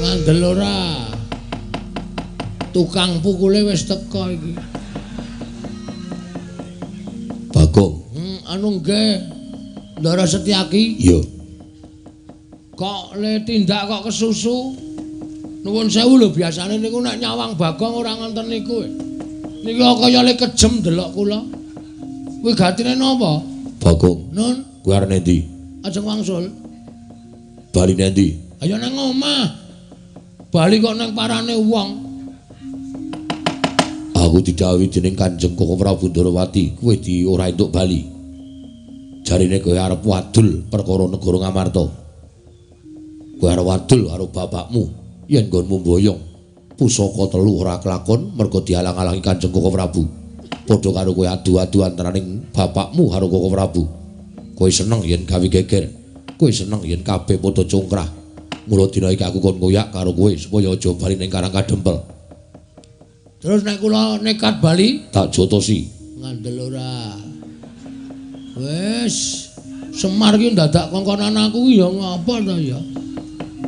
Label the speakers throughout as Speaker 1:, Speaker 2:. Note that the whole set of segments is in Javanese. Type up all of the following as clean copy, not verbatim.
Speaker 1: Ngandel ora? Tukang pukule wis teka iki.
Speaker 2: Bagong.
Speaker 1: Anu nggih. Ndara Setyaki?
Speaker 2: Iya.
Speaker 1: Kok le tindak kok kesusu? Nuwun sewu lho, biasane niku nek nyawang Bagong ora ngoten niku. Niki kaya le kejem delok kula. Kuwi gatine napa?
Speaker 2: Bagong.
Speaker 1: Nun,
Speaker 2: Kowe arep endi?
Speaker 1: Ajeng wangsul.
Speaker 2: Bali endi?
Speaker 1: Ayo nang omah. Bali kok nang parane wong.
Speaker 2: Aku didhawuhi dening Kanjeng Koko Prabu Ndorowati, kowe di ora entuk bali. Jarine kowe arep wadul perkara negara Ngamarta. Kowe arep wadul karo bapakmu yen nggonmu mboyong pusaka telu ora kelakon mergo dialang-alangi Kanjeng Koko Prabu. Padha karo kowe adu-adu antaraning bapakmu karo Koko Prabu. Kowe seneng yen gawe geger, kowe seneng yen kabeh padha congkrah. Mula dina iki aku kon ngoyak karo kowe supaya aja bali ning Karang Kadempel.
Speaker 1: Terus nek kula nekat bali
Speaker 2: tak jotosi.
Speaker 1: Ngandel ora? Wis, Semar ki ndadak kongkonan aku ki ya ngapa ta ya?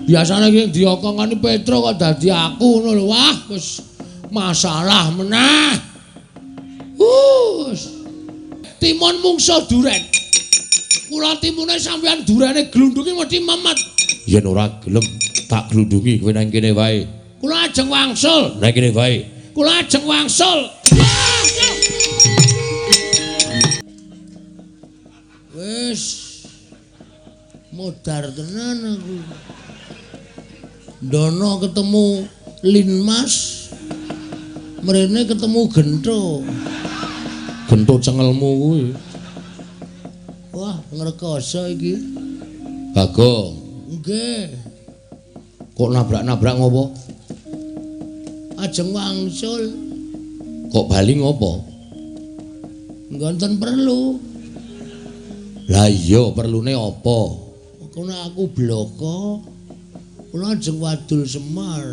Speaker 1: Biasane ki diokongani Petro kok dadi aku ngono lho. Wah, wis masalah meneh. Wus. Timun mungsa duren. Kula timune sampean durene glundungi mesti memet.
Speaker 2: Yen ora gelem tak glundungi kowe nang kene wae.
Speaker 1: Kula ajeng wangsul.
Speaker 2: Nang kene wae.
Speaker 1: Kula ajeng wangsul. Wis modar tenan aku. Ndono ketemu Linmas, mrene ketemu Gento.
Speaker 2: Gento cengelmu kuwi.
Speaker 1: Wah, ngrekoso iki.
Speaker 2: Bagong.
Speaker 1: Nggih.
Speaker 2: Kok nabrak-nabrak ngopo?
Speaker 1: Ajeng wangsul.
Speaker 2: Kok bali ngopo?
Speaker 1: Nggonten perlu.
Speaker 2: Lah iya, perlune apa?
Speaker 1: Kono aku bloko. Kula ajeng wadul Semar.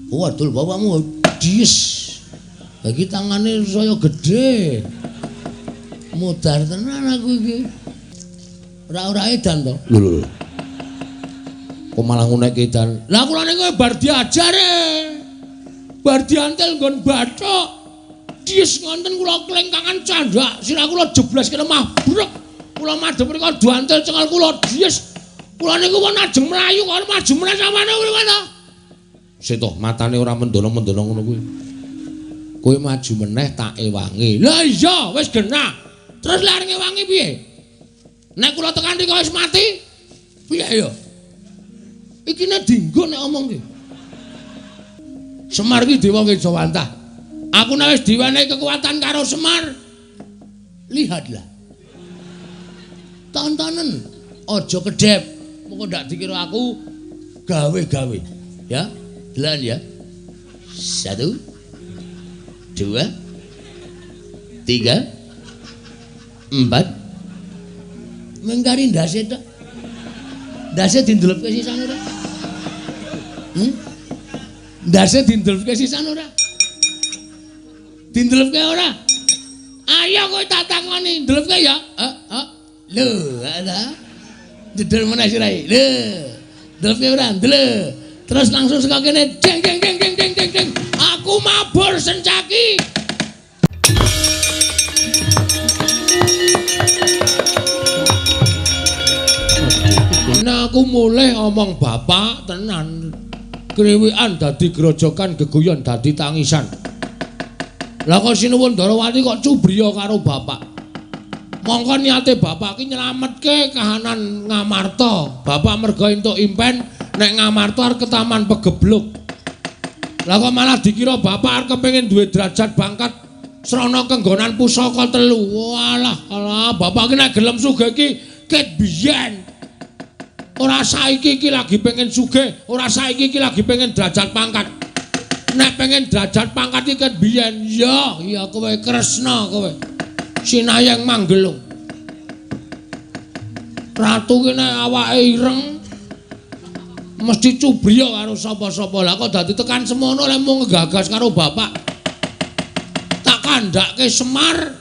Speaker 1: Oh, wadul bapakmu dies. Bagi tangane saya gedhe. Modar tenan aku iki. Ora-ora edan to.
Speaker 2: Lho lho. Kok malah ngunekke edan?
Speaker 1: Lah kula niku bar diajar e. Bar diantel nggon bathok. Dies ngonten kula klengkangan candhak, sirah kula jeblas ke lemah brek. Kula madhep mriku diantel cengal kula dies. Kula niku wong ajeng mlayu kok maju meneh samane kuwi ta.
Speaker 2: Sik to, matane ora mendono-mendono ngono kuwi. Kowe maju meneh tak ewangi.
Speaker 1: Lah iya, wis genah. Terus lha arep ngewangi piye? Nek kula tekan riko wis mati, piye ya? Ikine dinggo nek omong ki. Semar ki dewa Kejawantah. Aku nek wis diwenehi kekuatan karo Semar, lihatlah. Tontonen, aja kedhep. Mengko ndak dikira aku gawe-gawe. Ya, delan ya. 1 2 3 4. Mengkari ndase tok. Ndase dindelepke sisan ora? Ndase dindelepke sisan ora? Dindelepke ora? Ayo kowe tak takoni, ndelepke ya. Heeh. Lho, ala. Jedel meneh sirahe. Lho. Ndelepke ora? Ndelep. Terus langsung saka kene jeng jeng jeng jeng jeng jeng jeng. Aku mabur sencaki. Nah, aku mulih omong bapak tenan. Kriwikan dadi grojokan, geguyon dadi tangisan. Lah kok sinuwun Ndarawati kok cubriya karo bapak. Mongko niate bapak ki nyelametke kahanan Ngamarta. Bapak merga entuk impen nek Ngamarta arep ketaman pegebluk. Lah kok malah dikira bapak arep kepengin duwe derajat pangkat srana kenggonan pusaka telu. Walah, alah bapak ki nek gelem sugih ki ket biyen. Ora saiki iki lagi pengen sugih, ora saiki iki lagi pengen derajat pangkat. Nek pengen derajat pangkat iki ket biyen, ya, ya kowe Kresna kowe. Sinayeng Manggelung. Ratu ki nek awake ireng mesti cubriya karo sapa-sapa. Lah kok dadi tekan semono lek mung nggagas karo bapak. Tak kandhake Semar,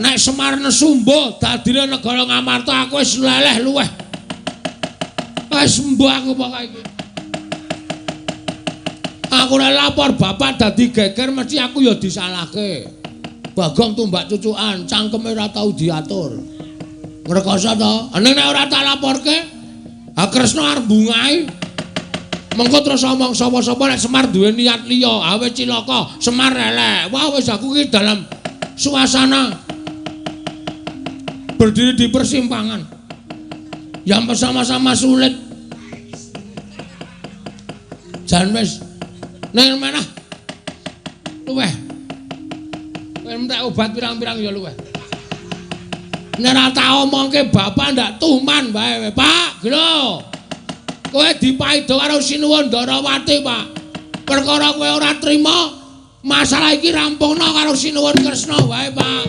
Speaker 1: nek Semar nesumba dadine negara Ngamarta aku wis leleh luweh. Wis mbah aku pokoke iki. Aku ora lapor bapak dadi geger mesti aku ya disalahke. Bagong tumbak cucukan, cangkeme ora tau diatur. Ngrekoso to? Ning nek ora tak laporke, ha Kresna arep bungahi. Mengko terus omong sapa-sapa nek Semar duwe niat liya, ha wis cilaka, Semar elek. Wah wis aku iki dalam suasana berdiri di persimpangan yang bersama-sama sulit. Jan wis ning manah luweh. Kowe entek obat pirang-pirang ya luweh. Nek ora tak omongke bapak ndak tuman wae, Pak. Glo. Kowe dipaido karo Sinuwun Ndarawati, Pak. Perkara kowe ora trima, masalah iki rampungno karo Sinuwun Kresna wae, Pak.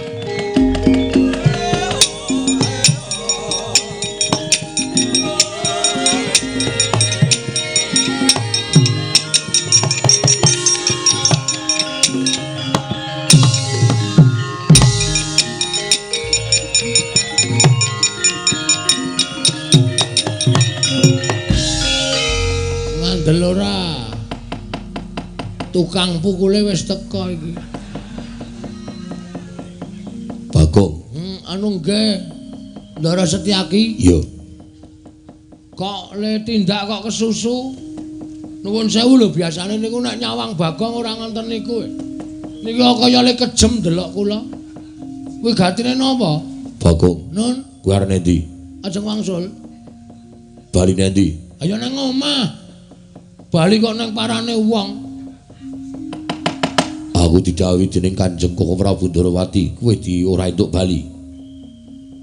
Speaker 1: Ngandel ora? Tukang pukule wis teka iki.
Speaker 2: Bagong.
Speaker 1: Anu nggih. Ndara Setyaki?
Speaker 2: Iya.
Speaker 1: Kok le tindak kok kesusu? Nuwun sewu lho, biasane niku nek nyawang Bagong ora ngoten niku. Niki kaya le kejem delok kula. Kuwi gatine napa?
Speaker 2: Bagong.
Speaker 1: Nun,
Speaker 2: kuwi arep endi?
Speaker 1: Ajeng wangsul.
Speaker 2: Bali endi?
Speaker 1: Ayo nang omah. Bali kok nang parane wong.
Speaker 2: Aku didhawuhi dening Kanjeng Koko Prabu Ndarawati, kowe di ora entuk bali.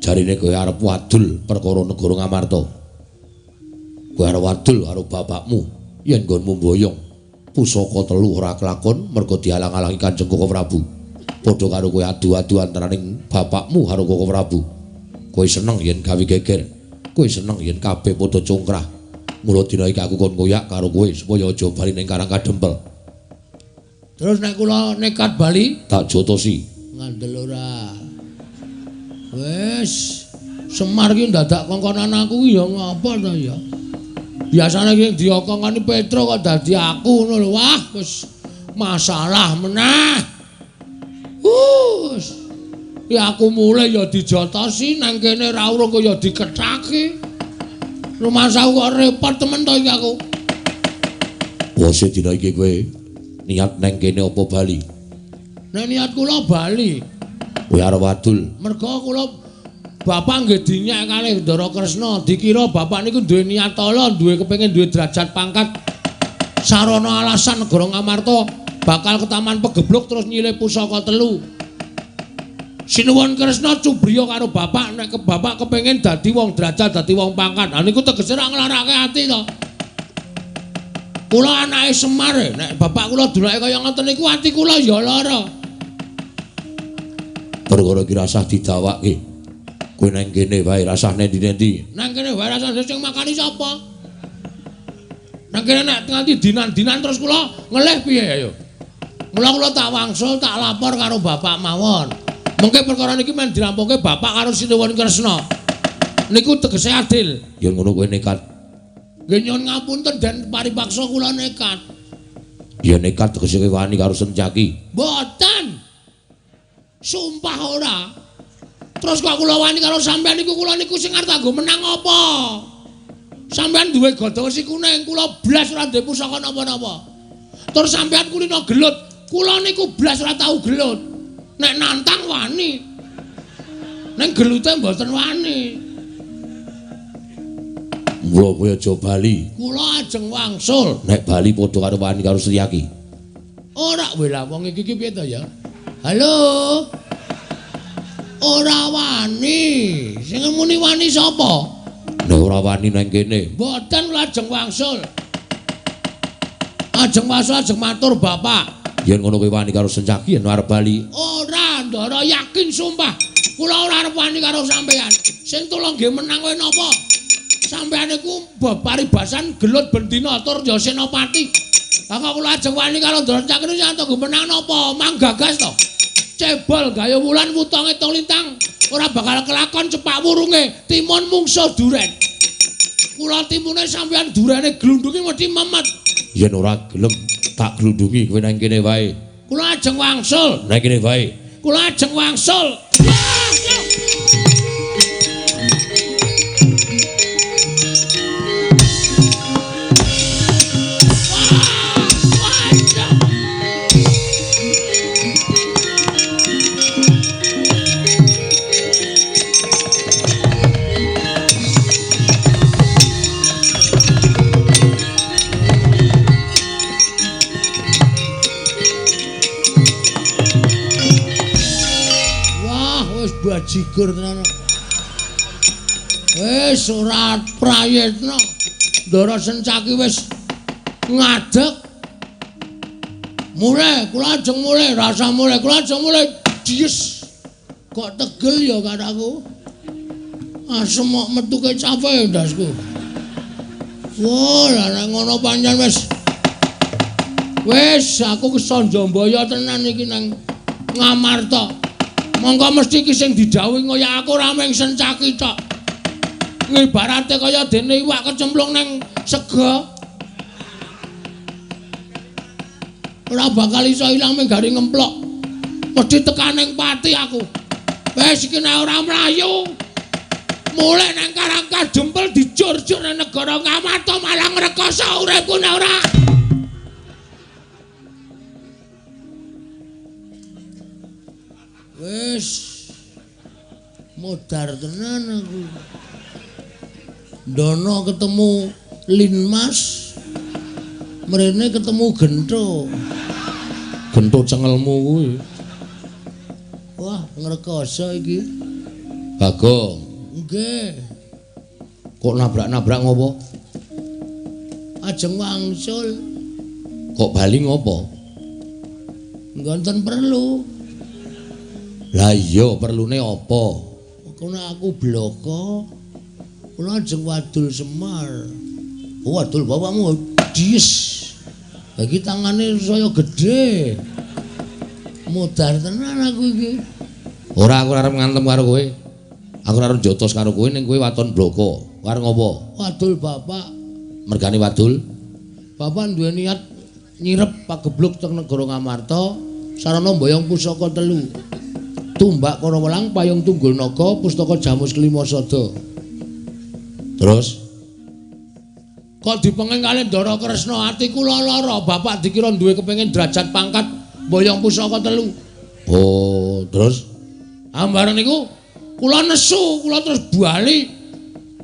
Speaker 2: Jarine kowe arep wadul perkara negara Ngamarta. Kowe arep wadul karo bapakmu yen nggonmu mboyong pusaka telu ora kelakon mergo dialang-alangi Kanjeng Koko Prabu. Padha karo kowe adu-adu antaraning bapakmu karo Koko Prabu. Kowe seneng yen gawe geger, kowe seneng yen kabeh padha congkrah. Mula dina iki aku kon koyak karo kowe supaya aja bali ning Karang Kadempel.
Speaker 1: Terus nek kula nekat bali
Speaker 2: tak jotosi.
Speaker 1: Ngandel ora? Wis, Semar ki ndadak kongkonan aku ki ya ngapa to ya? Biasane ki diokongani Petro kok dadi aku ngono lho. Wah, wis masalah meneh. Wis. Ya aku mulih ya dijotosi nang kene ra urung kok ya dikethaki. Rumasaku kok repot temen to iki aku.
Speaker 2: Bose dina iki kowe niat neng kene apa bali?
Speaker 1: Nek niat kula bali.
Speaker 2: Kowe arep wadul.
Speaker 1: Mergo kula bapak nggih dinyek kalih Ndara Kresna, dikira bapak niku duwe niat ala, duwe kepengin duwe derajat pangkat. Sarana alasan negara Ngamarta bakal ketaman pegebluk terus nyilih pusaka telu. Sinuwun Kresna cubriya karo bapak nek ke bapak kepengin dadi wong derajat, dadi wong pangkat. Ha niku tegese ra nglarake ati to. Kula anake Semar, nek bapak kula dulake kaya ngoten niku ati kula ya lara.
Speaker 2: Perkara iki rasah didawake. Kowe nang kene wae rasah nendi-nendi.
Speaker 1: Nang kene wae rasah sing makani sapa? Nang kene nek nganti dinan-dinan terus kula ngelih piye ayo. Mula kula tak wangsul tak lapor karo bapak mawon. Mengke perkara niki men dirampungke bapak karo Sinuwun Kresna. Niku tegese adil.
Speaker 2: Yen ngono kowe nekat.
Speaker 1: Nggih nyuwun ngapunten den paripaksa kula nekat.
Speaker 2: Ya nekat tegese kowe wani karo Sencaki.
Speaker 1: Mboten. Sumpah ora. Terus kok kula wani karo sampean niku kula niku sing arep kanggo menang apa? Sampean duwe gada wesi kuning, kula blas ora duwe pusaka napa-napa. Terus sampean kulino gelut, kula niku blas ora tau gelut. Nek nantang wani. Ning gelute mboten wani.
Speaker 2: Mula kowe aja bali.
Speaker 1: Kula ajeng wangsul.
Speaker 2: Nek bali padha karo wani karo Setyaki.
Speaker 1: Ora weh lah wong iki ki piye to ya? Halo. Ora wani. Sing muni wani sapa?
Speaker 2: Nek ora wani nang kene.
Speaker 1: Mboten kula ajeng wangsul. Ajeng wangsul ajeng matur bapak.
Speaker 2: Yen ngono kowe wani karo Sencaki yen arep bali.
Speaker 1: Ora, Ndara yakin sumpah. Kula ora arep wani karo sampean. Sing tulung nggih menang kowe napa? Sampean niku paribasan gelut bendina tur ya senopati. Lah kok kula ajeng wani karo Ndara Sencaki niku sing tunggu menang napa? Manggagas to. Cebol gayo wulan wutonge tong lintang ora bakal kelakon cepak wurunge timun mungsuh duren. Kula timune sampean durene glundunge mesti memet.
Speaker 2: Yen ora gelem Tak glundungi kowe nang kene wae.
Speaker 1: Kula ajeng wangsul.
Speaker 2: Nang kene wae.
Speaker 1: Kula ajeng wangsul. Bajigur tenan. Wis ora prayitna. Ndara Sencaki wis ngadeg. Mulih, kula ajeng mulih, rasa mulih, kula ajeng mulih. Dies. Kok tegel ya kataku. Asem kok metu kecape ndasku. Wah, lah nek ngono pancen wis. Wis aku kesonjombaya tenan iki nang Ngamarta. Mongko mesti iki sing didhawuhi kaya aku ora mung Sencaki tok. Ngibarate kaya dene iwak kecemplung nang sega. Ora bakal iso ilang mung gari ngemplok. Mesti tekan ning pati aku. Wis iki nek ora mlayu. Mulih nang Karang Kadempel dijur-jur nang negara Ngamarta malah ngrekoso uripku nek ora. Wis modar tenan aku. Ndono ketemu Linmas, mrene ketemu Gentho.
Speaker 2: Gentho cengelmu kuwi.
Speaker 1: Wah, ngrekoso iki.
Speaker 2: Bagong.
Speaker 1: Nggih.
Speaker 2: Kok nabrak-nabrak ngopo?
Speaker 1: Ajeng wangsul.
Speaker 2: Kok bali ngopo?
Speaker 1: Nggonten perlu.
Speaker 2: Lah iya, perlune apa?
Speaker 1: Kono aku bloko. Kula ajeng wadul Semar. Oh, wadul bapakmu dies. Lagi tangane saya gedhe. Modar tenan aku iki.
Speaker 2: Ora, aku ora arep ngantem karo kowe. Aku ora arep jotos karo kowe ning kowe waton bloko. Arep ngopo?
Speaker 1: Wadul bapak.
Speaker 2: Mergane wadul.
Speaker 1: Bapak duwe niat nyirep pagebluk teng negara Ngamarta sarana mboyong pusaka telu. Tumbak Karawelang, Payung Tunggul Naga, Pustaka Jamus Kelima Sada.
Speaker 2: Terus
Speaker 1: kok dipenging kalih Ndara Kresna ati kula lara, bapak dikira duwe kepengin derajat pangkat mboyong pusaka telu.
Speaker 2: Oh, terus
Speaker 1: ambareng niku kula nesu, kula terus bali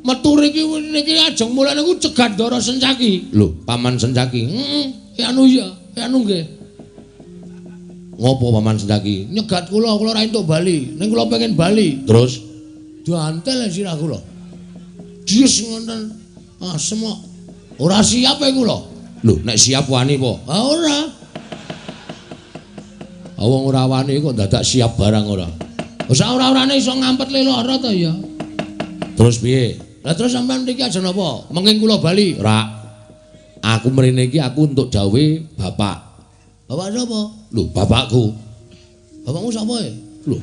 Speaker 1: metu riki niki ajeng mulih niku cegat Ndara Sencaki.
Speaker 2: Lho, Paman Sencaki.
Speaker 1: Heeh, anu iya, anu nggih.
Speaker 2: Ngopo Paman Sencaki?
Speaker 1: Nyegat kula, kula ora entuk bali. Ning kula pengen bali.
Speaker 2: Terus
Speaker 1: diantel sirah kula. Dies ngoten. Asem kok. Ora siap e kula.
Speaker 2: Lho, nek siap wani apa?
Speaker 1: Ha ora.
Speaker 2: Wong ora wani kok dadak siap barang ora.
Speaker 1: Wis ora-orane iso ngampet le lara ta ya.
Speaker 2: Terus piye?
Speaker 1: Lah terus sampean mriki aja napa? Mengking kula bali.
Speaker 2: Ora. Aku mrene iki aku entuk dawuhe bapak.
Speaker 1: Bapak sapa?
Speaker 2: Lho, bapakku.
Speaker 1: Bapakmu sapa e?
Speaker 2: Lho.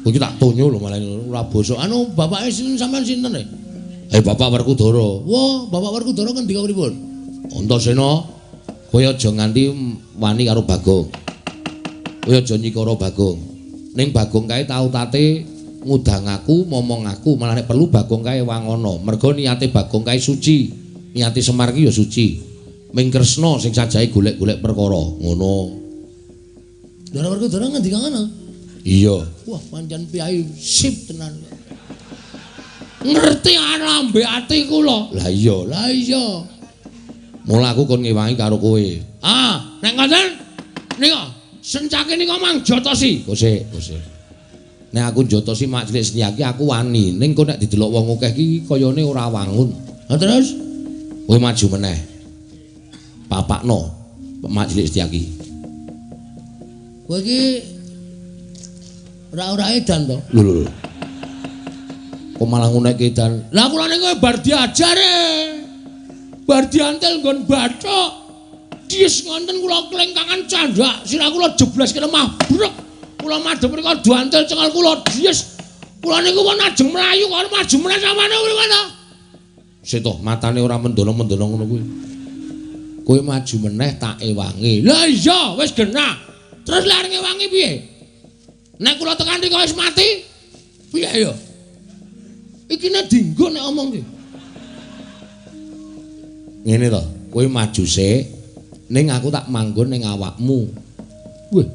Speaker 2: Kowe iki tak tonyo lho malah ora bosok.
Speaker 1: Anu bapake sinten sampean sinten e?
Speaker 2: Bapak Werkudara.
Speaker 1: Wah, Bapak Werkudara ngendika pripun?
Speaker 2: Antasena, kowe aja nganti wani karo Bagong. Kowe aja nyikara Bagong. Ning Bagong kae tau tate ngudang aku, momong aku, malah nek perlu Bagong kae wangono. Mergo niate Bagong kae suci. Niate Semar ki ya suci. Ming Kresna sing sajahe golek-golek perkara ngono.
Speaker 1: Ndara Werkudara ngendika ngono?
Speaker 2: Iya.
Speaker 1: Wah, pancen piyai sip tenan. Ngerti lambe ati kula.
Speaker 2: Lah iya,
Speaker 1: lah iya.
Speaker 2: Mula aku kon ngewangi karo kowe.
Speaker 1: Ah, nek ngoten nika Sencaki nika mang jotosi.
Speaker 2: Kosek, kosek. Nek aku jotosi mak cilik Setyaki aku wani, ning kok nek didelok wong akeh iki kayane ora wangun.
Speaker 1: Lah terus
Speaker 2: kowe maju meneh. Papakno mak cilik Setyaki.
Speaker 1: Kowe iki ora-ora edan to?
Speaker 2: Lho lho. Kok malah ngunekke edan?
Speaker 1: Lah kula niku bar diajar e. Bar diantel nggon bathuk. Dies ngonten kula klengkangan candhak, sirah kula jeblas ke lemah brek. Kula madhep mriku diantel cengal kula dies. Kula niku pun ajeng mlayu kok maju meneh sampeyan pripun to?
Speaker 2: Sik to, matane ora mendono-mendono ngono kuwi.
Speaker 1: Kowe maju meneh tak ewangi. Lah iya, wis genah. Terus lek ngewangi piye? Nek kula tekan riko wis mati, piye ya? Iki nek dinggo nek omong ki.
Speaker 2: Ngene to, kowe maju sik, ning aku tak manggon ning awakmu.
Speaker 1: Wah.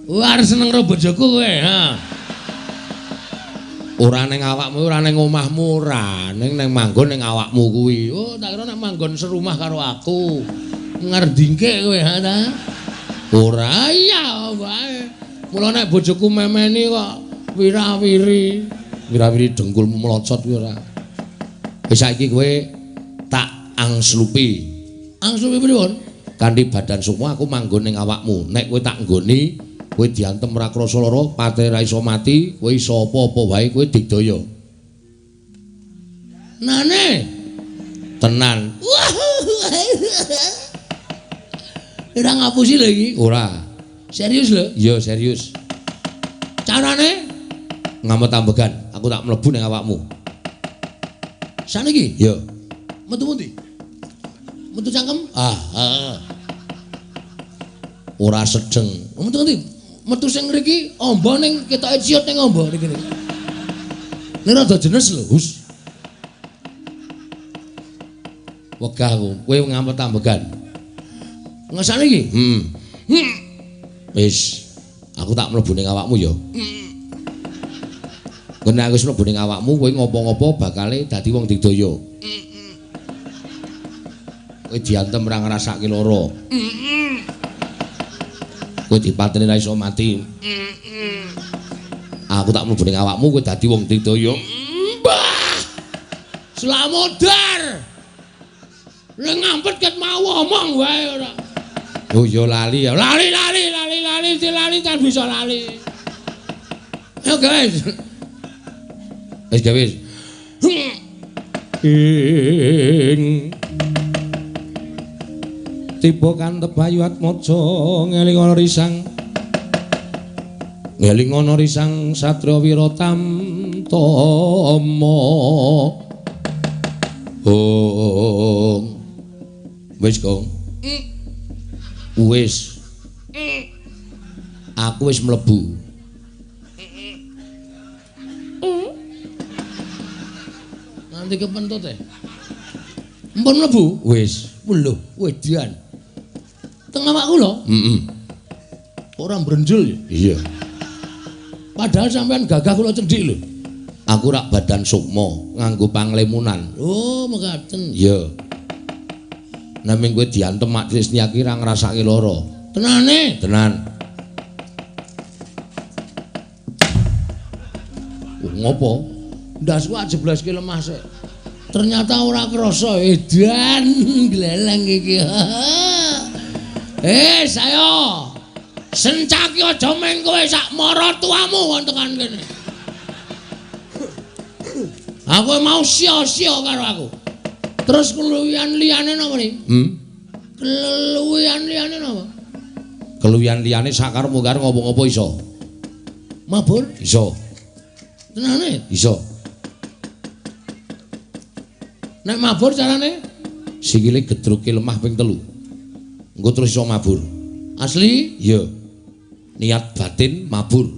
Speaker 1: Wah, seneng karo bojoku kowe, ha.
Speaker 2: Ora ning awakmu, ora ning omahmu, ora, ning manggon ning awakmu kuwi.
Speaker 1: Oh, tak kira nek manggon serumah karo aku. Ngerdingke kowe, ha ta?
Speaker 2: Ora
Speaker 1: iya wae. Mula nek bojoku memeni kok wirawiri.
Speaker 2: Wirawiri dengkulmu melocot kuwi ora. Wis saiki kowe tak angslupi.
Speaker 1: Angslupi pripun?
Speaker 2: Kanthi badan sukma aku manggon ning awakmu. Nek kowe tak nggoni, kowe diantem ora krasa lara, patene ra iso mati, kowe iso apa-apa wae, kowe digdaya.
Speaker 1: Nane?
Speaker 2: Tenan.
Speaker 1: Ora ngapusi lho iki?
Speaker 2: Ora.
Speaker 1: Serius lho?
Speaker 2: Iya, serius.
Speaker 1: Carane?
Speaker 2: Ngamet ambegan, aku tak mlebu ning awakmu.
Speaker 1: Saniki?
Speaker 2: Iya.
Speaker 1: Metu pundi? Metu cangkem?
Speaker 2: Ah, heeh. Ora sedeng.
Speaker 1: Metu ngendi? Metu sing ngriki amba ning ketoke ciut ning amba niki. Ning rada jenes lho, hus.
Speaker 2: Wegah aku, kowe ngamet ambegan.
Speaker 1: Ngesane iki?
Speaker 2: Heeh. Wis, aku tak mlebu ning awakmu ya. Nek aku wis mlebu ning awakmu, kowe ngopo-ngopo bakale dadi wong digdaya. Kowe diantem ora ngrasake lara. Kowe dipateni ra iso mati. Aku tak mlebu ning awakmu, kowe dadi wong digdaya.
Speaker 1: Mbah! Slamodar. Lha ngampet ket mau omong wae ora.
Speaker 2: Oh ya lali ya.
Speaker 1: Lali lali lali lali lali kan bisa lali. Ayo guys.
Speaker 2: Wis gawe. Ing tiba kantep Bayu Atmaja ngeling ana risang. Ngeling ana risang Satria Wiratamtama. Ong. Wis, Gong. Wis. Aku wis mlebu.
Speaker 1: Nanti kepentut e. Mpun mlebu?
Speaker 2: Wis.
Speaker 1: Lho, wedian. Teng awakku lho.
Speaker 2: Heeh.
Speaker 1: Ora mbrenjul ya?
Speaker 2: Iya.
Speaker 1: Padahal sampean gagah kula cendhik lho.
Speaker 2: Aku rak badan sukma nganggo panglemunan.
Speaker 1: Oh, mekaten.
Speaker 2: Iya. Naming kowe diantem mak Trisnia ki ra ngrasake lara.
Speaker 1: Tenane?
Speaker 2: Tenan. Oh, ngopo?
Speaker 1: Ndasku ajebleske lemah sik. Ternyata ora krasa edan gleleng iki. Eh, saya sencaki aja meng kowe sak maratuamu kon tekan kene. Aku mau sia-sia karo aku. Terus keluwihan liyane napa ni? Keluwihan liyane napa?
Speaker 2: Keluwihan liyane sakarepmu karo ngopo-ngopo iso.
Speaker 1: Mabur?
Speaker 2: Iso.
Speaker 1: Tenane?
Speaker 2: Iso.
Speaker 1: Nek mabur carane?
Speaker 2: Sikile gedruke lemah ping 3. Engko terus iso mabur.
Speaker 1: Asli?
Speaker 2: Iya. Niat batin mabur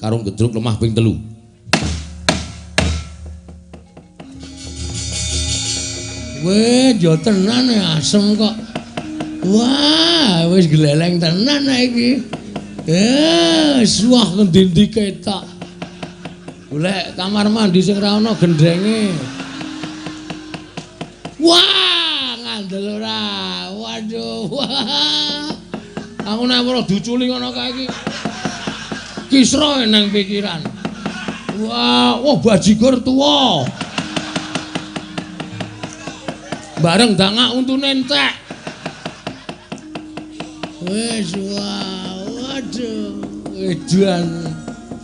Speaker 2: karo gedruk lemah ping 3.
Speaker 1: Weh, yo tenan asem kok. Wah, wis gleleng tenan iki. Suwah ngendi-endi ketok. Golek kamar mandi sing ra ana gendhenge. Wah, ngandel ora. Waduh. Wah. Aku nek ora diuculi ngono kae iki. Kisra nang pikiran. Wah, wah bajigur tuwa. Bareng dangak untune entek. Wis wah, waduh, edan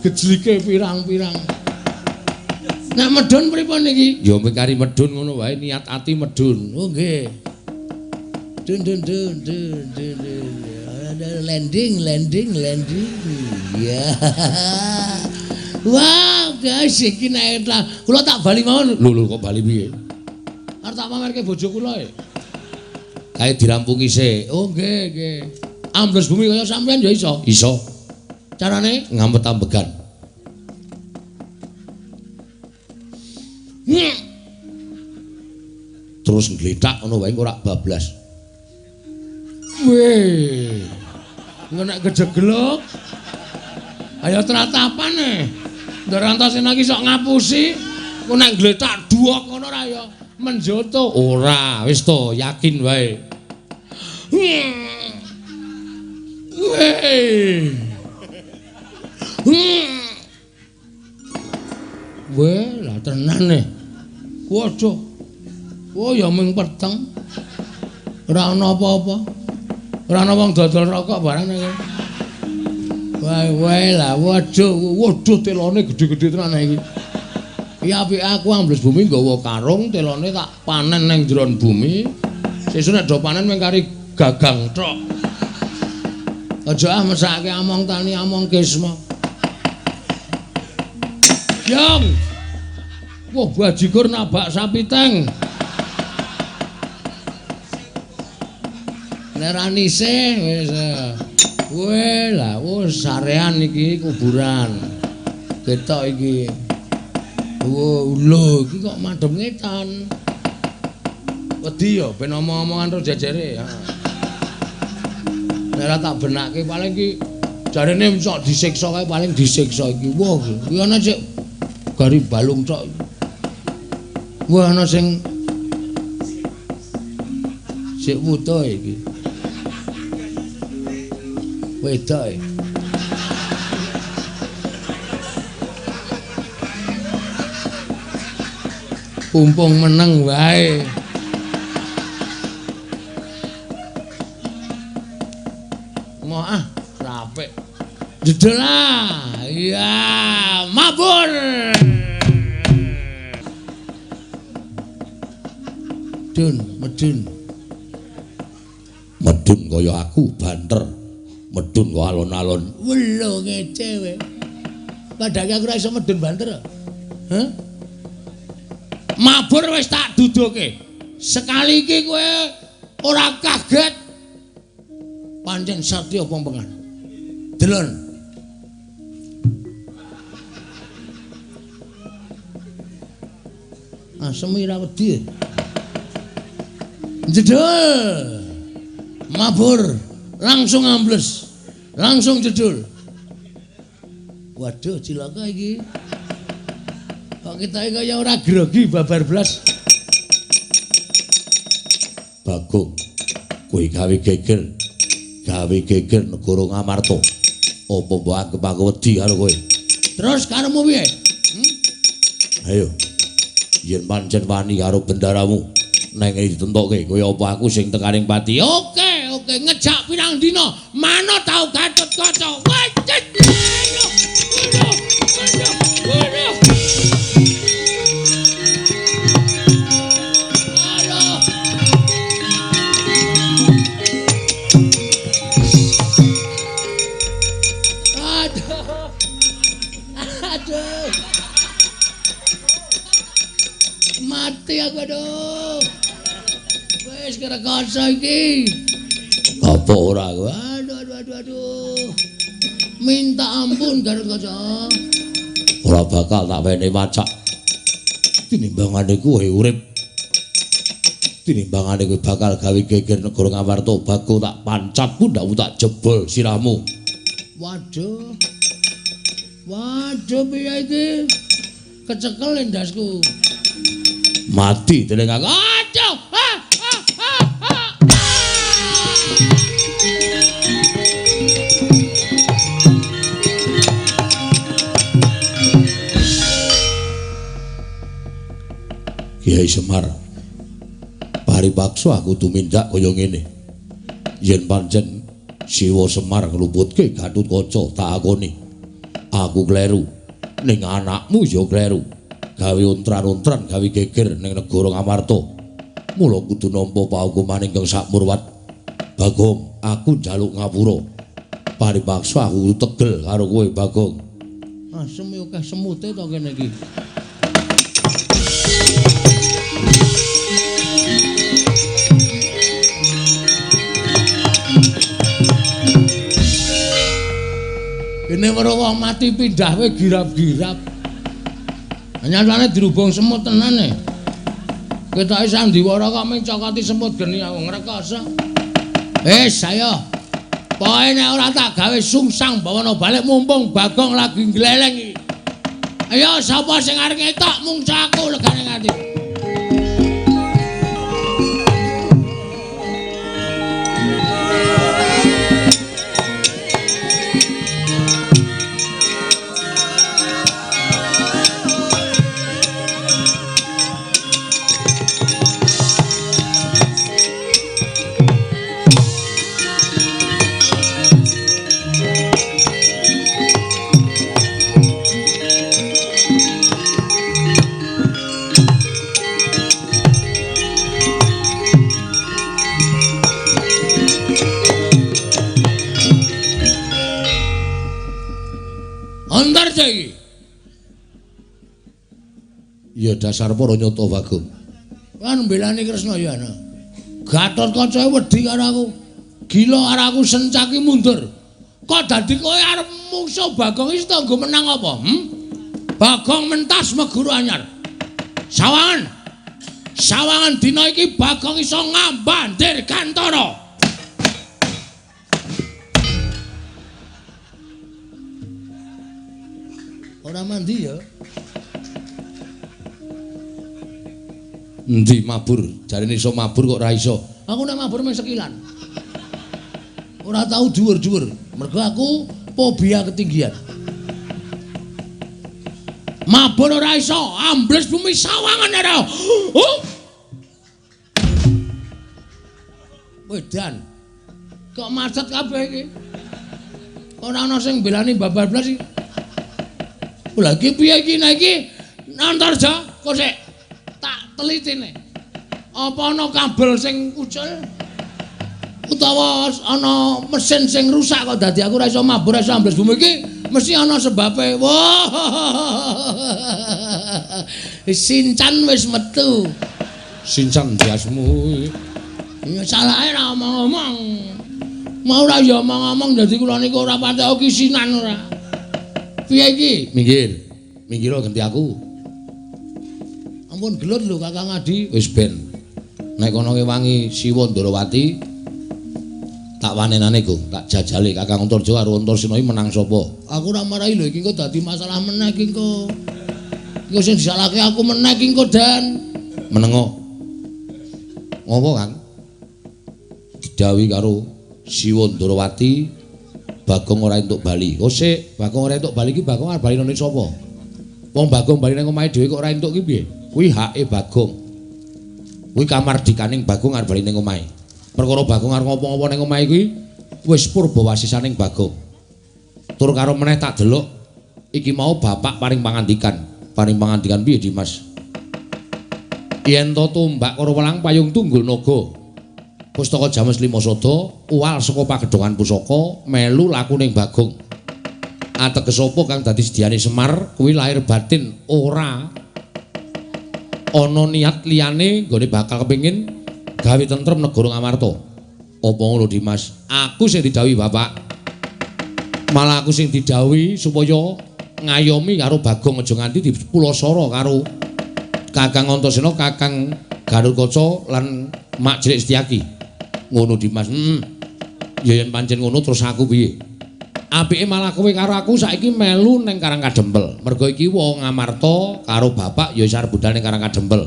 Speaker 1: gejlike pirang-pirang. Nek medhun pripun iki?
Speaker 2: Ya mung kari medhun ngono wae, niat ati medhun.
Speaker 1: Oh nggih. Dun dun dun dun dun dun. Landing landing landing. Ya. Wah, guys iki nek kula tak bali mawon.
Speaker 2: Lho lho kok bali piye?
Speaker 1: Arep tak pamerke bojo kula e. Kae dirampungi sik. Oh nggih, nggih. Ambles bumi kaya sampean ya iso. Iso. Carane ngampet ambegan. Terus ngletak ngono wae ora bablas. Weh. Engko nek kejeglok. Ayo tratapan e. Ndar Antasena iki sok ngapusi. Engko nek ngletak duwok ngono ora ya menjoto. Ora, wis to, yakin wae. Weh. Weh, lah tenan e. Waduh. Oh ya mung peteng. Ora ana apa-apa. Ora ana wong dodol rokok barang iki. Wae wae lah waduh, waduh telone gedhe-gedhe tenan iki. Iki apike aku ambles bumi nggawa karung, telone tak panen ning jero bumi. Sesuk nek do panen mung kari gagang tok. Aja ah mesake among tani among kisma. Yang. Wah bajigur nabak sapi teng. Nek ra nisih wis. Weh lah wis sarean iki kuburan. Ketok iki. Wo lho iki kok madhep ngetan. Wedi ya ben omong-omongan terus jejere. Nek ora tak benake paling iki jarene sok disiksa kae paling disiksa iki. Wah, iki ana sik gari balung tok. Wah ana sing sik wuta iki. Wedok e. Pumpung meneng wae. Moh ah, rapik. Jedel ah. Iya, mabur. Dun, medun.
Speaker 2: Medun kaya aku banter. Medun kok alon-alon.
Speaker 1: Welo ngece kowe. Padahal aku ora iso medun banter. Hah? Mabur wis tak duduke. Sekali iki kowe ora kaget. Pancen satya pompengan. Delon. Asem ora wedi. Jedul. Mabur langsung ambles. Langsung jedul. Waduh cilaka iki. Kok kita kaya ora grogi babar blas.
Speaker 2: Bagong, kowe gawe geger. Gawe geger negara Ngamarta. Apa mbok anggep aku wedi karo kowe?
Speaker 1: Terus karepmu piye?
Speaker 2: Ayo. Yen pancen wani karo bendaramu, neng ditentokke kaya apa aku sing tekaning pati.
Speaker 1: Oke, oke, ngejak pirang dina, manut tau Gatotkaca. Wajit. Aduh. Aduh. Mati aku aduh. Wis kerekoso iki.
Speaker 2: Apa ora aku?
Speaker 1: Aduh aduh aduh aduh. Minta ampun Gatotkaca.
Speaker 2: Ora bakal tak wene wacak. Tinimbangane kowe urip. Tinimbangane kowe bakal gawe geger negara Ngamarta, Bagong tak pancat pundhakmu tak jebol sirahmu.
Speaker 1: Waduh. Waduh piye iki? Kecekel endasku.
Speaker 2: Mati dening aku.
Speaker 1: Aduh. Ah, ah, ah, ah.
Speaker 2: Kiai Semar, paripaksa aku tumindak kaya ngene. Yen pancen Siwa Semar ngluputke Gatotkaca tak akoni. Aku kleru, ning anakmu ya kleru. Gawe ontran-ontran, gawe geger ning negara Ngamarta. Mula kudu nampa paukuman ingkang sakmurwat. Bagong, aku njaluk ngapura. Paripaksa aku tegel karo kowe, Bagong.
Speaker 1: Asem yo akeh semute to kene iki. Gene weruh wong mati pindah we girap-girap. Nyatane dirubung semut tenan e. Ketoke sandiwara kok mencokoti semut geni aku ngrekoso. Wis ayo. Pokoke nek ora tak gawe sungsang bawana balik mumpung Bagong lagi ngleleng iki. Ayo sapa sing arep ngetok mungsa aku legane ati.
Speaker 2: Ya dasar para nyata Bagong.
Speaker 1: Kan mbelani Kresna ya ana. Gatotkaca wedi karo aku. Gila karo aku sencaki mundur. Kok dadi kowe arep mungsuh Bagong iki tanggo menang apa? Bagong mentas meguru anyar. Sawangan. Sawangan dina iki Bagong iso ngambah Dirgantara. Ora mandi ya.
Speaker 2: Endi mabur? Jarene iso mabur kok ora iso.
Speaker 1: Aku nek mabur mung sekilan. Ora tau dhuwur-dhuwur. Mergo aku fobia ketinggian. Mabur ora iso, ambles bumi sawangan ora. Oh. Wedan. Kok macet kabeh iki? Ora ana sing mbelani babar blas iki. Lha iki piye iki nek iki? Antarja kok sik tak telitine. Apa ana kabel sing ucul? Utawa ana mesin sing rusak kok dadi aku ora iso mabur ora iso ambles bumi iki mesti ana sebabe. Wah. Sincan wis metu.
Speaker 2: Sincan biasmu.
Speaker 1: Ya salahe ora omong-omong. Mau ora ya omong-omong dadi kula niku ora patek kisinan ora. Piye iki?
Speaker 2: Minggir. Minggir ganti aku.
Speaker 1: Ampun gelut lho Kakang Adi.
Speaker 2: Wis ben. Nek kono ngewangi Siwa Ndarawati tak wanenane Gong, tak jajale Kakang Antarja karo Antarsena iki menang sapa?
Speaker 1: Aku ora marahi lho iki engko dadi masalah meneh iki engko. Engko sing disalahke aku meneh iki engko Dan.
Speaker 2: Menengo. Ngopo, Kang? Didhawuhi karo Siwa Ndarawati Bagong ora entuk bali. Oh sik, Bagong ora entuk bali iki Bagong arep bali nang sapa? Wong Bagong bali nang omahe dhewe kok ora entuk ki piye? Kuwi hake Bagong. Kuwi kamardikaning Bagong arep bali ning omahe. Perkara Bagong arep ngopo-ngopo ning omahe kuwi wis purbawasisaning Bagong. Tur karo meneh tak delok iki mau bapak paring pangandikan. Paring pangandikan piye Dimas? Yen to tumbak karo welang payung tunggul naga. Pustaka James Lima Sada uwal saka pagedhongan pusaka melu lakuning Bagong. Ateges apa kang dadi sediane Semar kuwi lahir batin ora ana niat liyane nggone bakal kepengin gawe tentrem negara Ngamarta. Apa ngono Dimas? Aku sing didhawuhi bapak. Malah aku sing didhawuhi supaya ngayomi karo Bagong aja nganti dipulasara karo Kakang Antasena, Kakang Garukaca lan Mak Cilik Setyaki. Ngono Dimas. Ya yen pancen ngono terus aku piye? Apike malah kowe karo aku saiki melu ning Karang Kadempel. Mergo iki wong Ngamarta karo bapak ya wis arep budal ning Karang Kadempel.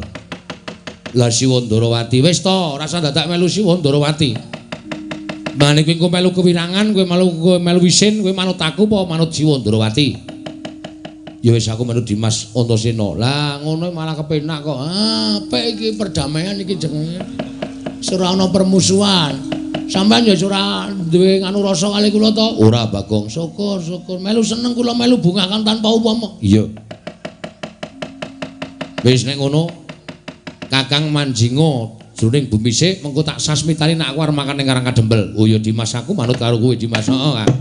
Speaker 2: Lah Siwa Ndarawati wis to, ora usah dadak melu Siwa Ndarawati. Mane kowe engko melu kewirangan, kowe melu wisin, kowe manut aku apa manut Siwa Ndarawati? Ya wis aku manut Dimas Antasena.
Speaker 1: Lah ngono malah kepenak kok. Ah, apik iki perdamaian iki jenenge. Ora ana permusuhan. Sampeyan ya ora duwe nganu rasa kali kula to?
Speaker 2: Ora, Bagong.
Speaker 1: Syukur, syukur. Melu seneng kula melu bungakan tanpa upama.
Speaker 2: Iya. Wis nek ngono Kakang manjinga jroning bumi sik mengko tak sasmitani nek aku arep makan ning Karang Kadempel. Oh ya Dimas aku manut karo kowe Dimas. Heeh, Kang.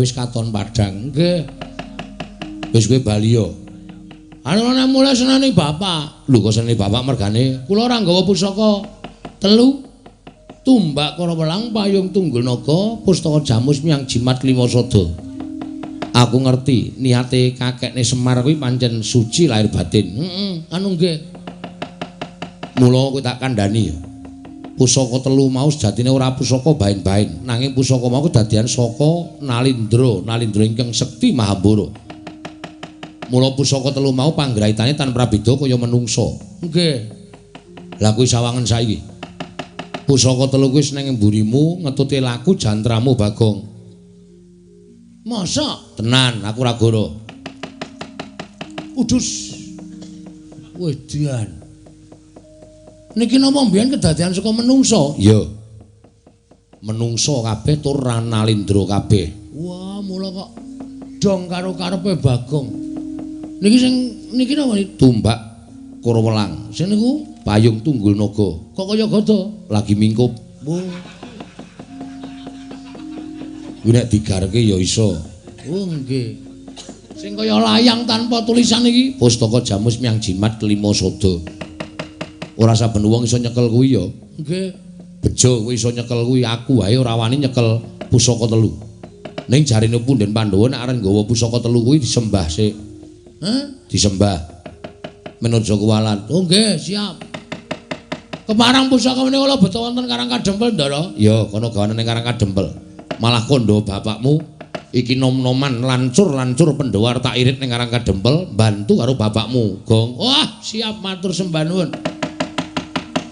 Speaker 1: Kabeh wis katon padhang. Nggih. Wis kowe bali yo. Anu nek mulai senane bapak. Lho kok senane bapak mergane kula ora nggawa pusaka telu. Tumbak Karawelang, Payung Tunggul Naga, Pustaka Jamus Miang Jimat Lima Sada. Aku ngerti niate kakekne Semar kuwi pancen suci lahir batin. Heeh, anu nggih. Mula kowe tak kandhani ya. Pusaka telu mau sejatine ora pusaka bain-bain, nanging pusaka mau kedadian saka Nalindra, Nalindra ingkang sekti Mahambara. Mula pusaka telu mau panggraitane tan prabeda kaya menungsa. Nggih. Lah kuwi sawangen saiki. Pusaka telu kuwi ning mburimu ngetuti laku jantramu Bagong. Masa? Tenan, aku ora goro. Udus. Wedian. Niki napa mbiyen kedadian saka menungsa? Iya. Menungsa kabeh tur Nalindra kabeh. Wah, mula kok dong karo karepe Bagong. Niki sing niki napa tumbak Karawelang. Sing niku Payung Tunggul Naga. Kok kaya gada? Lagi mingkup. Oh. Kuwi nek digarke ya iso. Oh nggih. Sing kaya layang tanpa tulisan iki Pustaka Jamus Miang Jimat Kelima Sada. Ora saben wong iso nyekel kuwi ya. Nggih. Bejo kowe iso nyekel kuwi, aku wae ora wani nyekel pusaka telu. Ning jarene punden Pandhawa nek arep nggawa pusaka telu kuwi disembah sik. Hah? Disembah. Menurut kuwalat. Oh nggih, siap. Keparang pusaka menika kula beto wonten Karang Kadempel, Ndara. Ya, kono gawane ning Karang Kadempel. Malah kandha bapakmu iki nom-noman lancur-lancur Pandhawa tak irit ning Karang Kadempel, bantu karo bapakmu, Gong. Wah, siap matur sembah nuwun.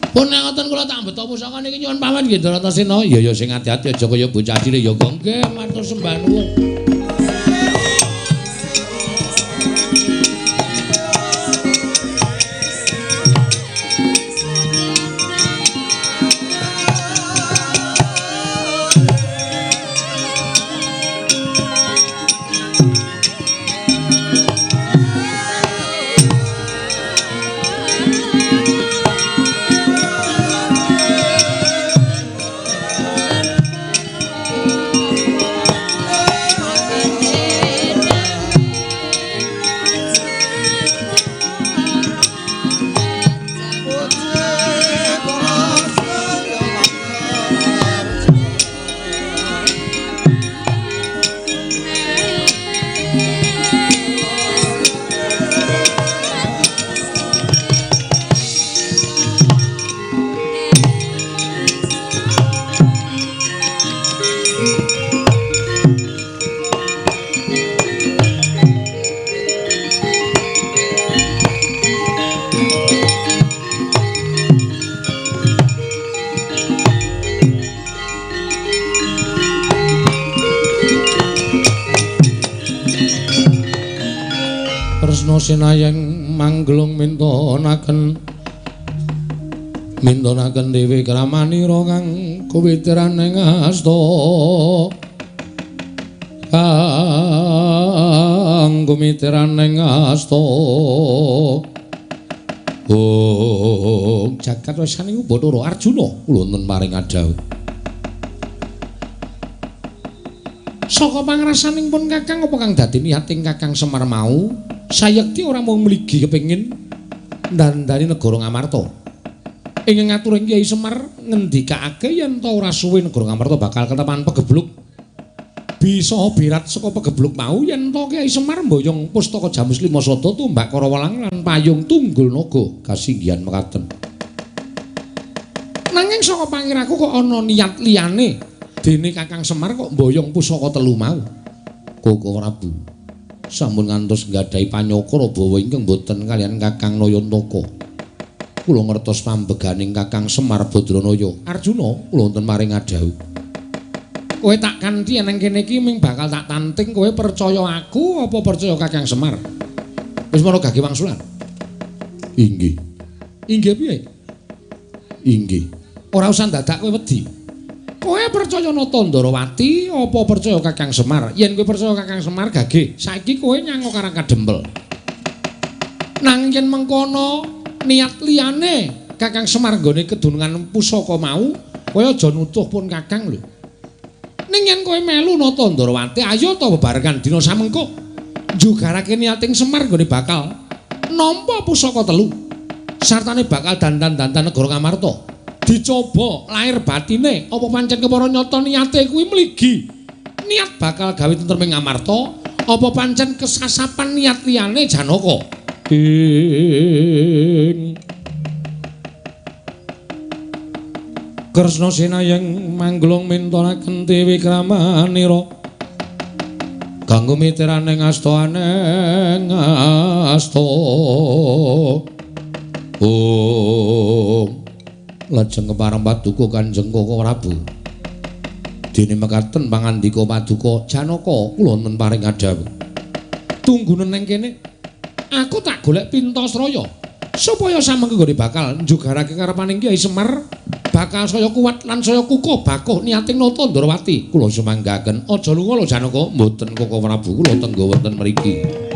Speaker 1: Pun nek ngoten kula tak beto pusaka niki nyuwun pamit nggih Bratasena. Ya ya sing ati-ati aja kaya bocah cilik ya, Gong. Nggih, matur sembah nuwun. Sinayeng mangglung mintonaken mintonaken dewi kramanira kang kuwitiran ing asta kang kumitiran ing asta. Oh jagat wesaning Bathara Arjuna kula wonten paring adhawuh. Saka pangrasaning pun Kakang apa kang dadi niating Kakang Semar mau? Sayekti ora mung mligi kepengin ndandani negara Ngamarta. Ing ngaturing Kyai Semar ngendikake yen ta ora suwe negara Ngamarta bakal ketepan pegebluk. Bisa birat saka pegebluk mau yen ta Kyai Semar mboyong pustaka Jamus Lima Sada tumbak Karawelang lan Payung Tunggul Naga kasinggihan mekaten. Nanging saka pangiraku kok ana niat liyane dene Kakang Semar kok mboyong pusaka telu mau. Koko Prabu sampun ngantos nggadahi panyokra bawa ingkang boten kaliyan Kakang Nayantaka. Kula ngertos pambeganing Kakang Semar Badranaya. Arjuna, kula wonten maring adhawuh. Kowe tak kanthi nang kene iki ming bakal tak tanting kowe percaya aku apa percaya Kakang Semar? Wis mara gage wangsulan. Inggih. Inggih piye? Inggih. Ora usah dadak kowe wedi. Kowe percaya Nata Ndarawati apa percaya Kakang Semar? Yen kowe percaya Kakang Semar gage, saiki kowe nyang Karang Kadempel. Nanging yen mengkono niat liyane Kakang Semar nggone kedunungan pusaka mau, kowe aja nutuh pun Kakang lho. Ning yen kowe melu Nata Ndarawati, ayo ta bebarengan dina samengko njugarake niating Semar nggone bakal nampa pusaka telu. Sartane bakal dandan-dandan negara Ngamarta. Dicoba lahir batine apa pancen kepara nyata niate kuwi mligi. Niat bakal gawe tentrem ing Ngamarta apa pancen kesasapan niat liyane Janaka. Ing Kresna sinayeng mangglung mintonaken tiwikramanira kanggo miteraning asta aneng asta. Om lajeng kepareng paduka Kanjeng Koko Prabu. Dene mekaten pangandika paduka Janaka kula wonten paring kadhawuh. Tunggunen nang kene aku tak golek Pintasraya supaya samengko nggone bakal njugarake karepaning Kyai Semar bakal saya kuat lan saya kukuh bakuh niating Nata Ndarawati. Kula sumanggaken. Aja lunga lho Janaka. Mboten Koko Prabu, kula tenggo wonten mriki.